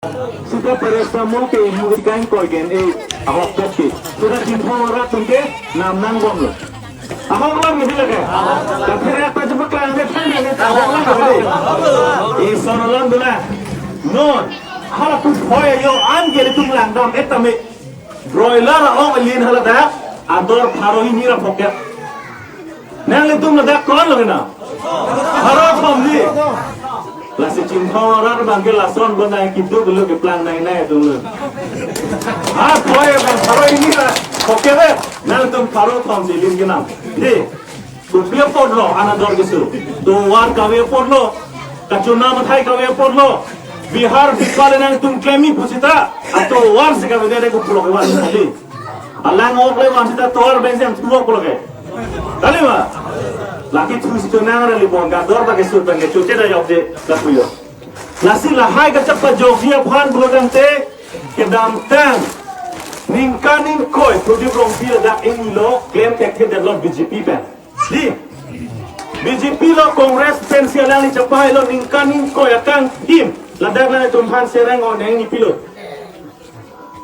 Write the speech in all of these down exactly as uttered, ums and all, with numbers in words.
Sita paracetamol ke imu kain koi gen e ahok pet ke. Sita Chinthong arat atum ke nam nangbomlo. Ahok lang ni lake. Tapi rak ta jepaklang ke than ni ahok lang ni. Ison alam dula. Non. Hala tu phoi ayo an ke ilitum langdam et tame. Broiler ahok lin hala dak. Ador pharo hini ra phokep. Nanglitum ladak ko-an lo na? Pharo thom ni. Lasi Chinthong arat abang ke lason bonai kiduk lo keplang nai nai atum lo. Ha, koi abang pharo hini ra. Oke be. Nanglitum pharo thom si lin kenam. Di. Kopi apotlo an ador keso. Tovar kave apotlo. Kachuna mathai kave apotlo. Bihar Bihar nangtum klem-i pusita. Atovar si kave de ko pulok evan. Di. Alang ok le wan sita tovar benseng tuok pulo ke. Kali ma? Laki thu si chonang ra libon ka dor ta ke sur pen ke chuche da yok je la puyo. Lasi lahai kachepajokji aphan pulo tangte kedamtang ningkan ingkoi Prodip Rongpi ladak ingni lo klem thekthe detlo B J P pen. Di. B J P lo Congress pensi alangli chepahai lo ningkan ingkoi akangthim ladak nanglitum aphan sereng o neng ni pilo.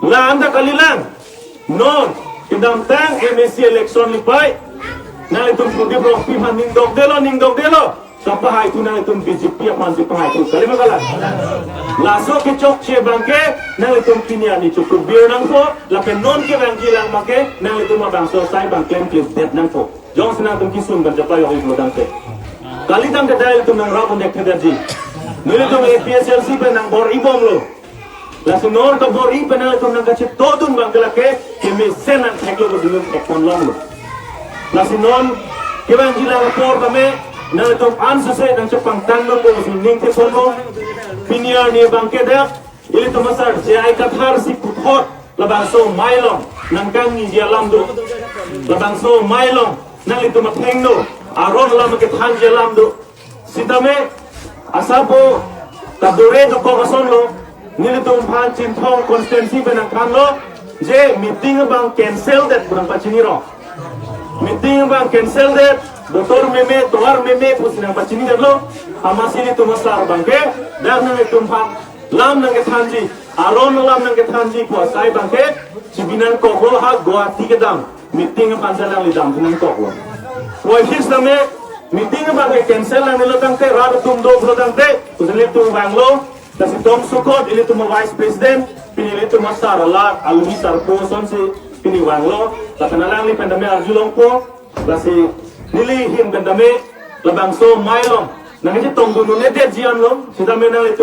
La anta kalilang. Non, kedamtang M A C election lipai. Nanglitum Prodip Rongpi aphan ning dokdelo, ning dokdelo. Kapahai thu nanglitum B J P aphan si pahai thu. Kali ma kalang? Laso kechokche abang ke, nanglitum pini arni chukup bir nangpo, lapen non kevangji lang abang ke, nanglitum abangso asai abang klem klem det nangpo. Jongsi nangtum kesung abang chepajok-i pulo tangte. Kali tangte dai ilitum nangrap un-e thekthe detji. Nelitum A P H L C pen nangbor-i bomlo. Lasi non kabor-i pen nanglitum nangkachetongdun abang ke lake kemesen nangtheklo ko dunun thekpon longlo. Lasi non kevangji lang apor tame nanglitum ansose nangchepangtang nangpo si ning thekponlo. Pini arni abang ke dak ilitum asar J I Kathar si puthot labangso amei along nangkangniji alam do. Labangso amei along nanglitum athengno aron alam kethanji alam do. Sitame asapo kadure dokok asonlo, nelitum aphan Chinthong constituency pen nangthanlo, je meeting abang cancel det pu nangpachini rong. Meeting abang cancel det, botor meme, tovar meme pusi nangpachini detlo, amatsi nelitum asar abang ke, dak nanglitum aphan lam nangkethanji, aron alam nangkethanji pu asai abang ke, chibi nangkoklo ha Guwahati kedam. Meeting aphan si alangli dam nangkoklo. Koi fix tame meeting abang ke cancel nangnelo tangte rat atum do pulo tangte, pusi nelitum vanglo, lasi tong sukot ilitum vice president, pini ilitum asar alat, alwi sarpo asonsi, pini vanglo, lapen alangli pen tame arjulongpo, lasi neli ahin pen tame, labangso amei along, nangchetongdun un-e detji anlo, sitame nanglitum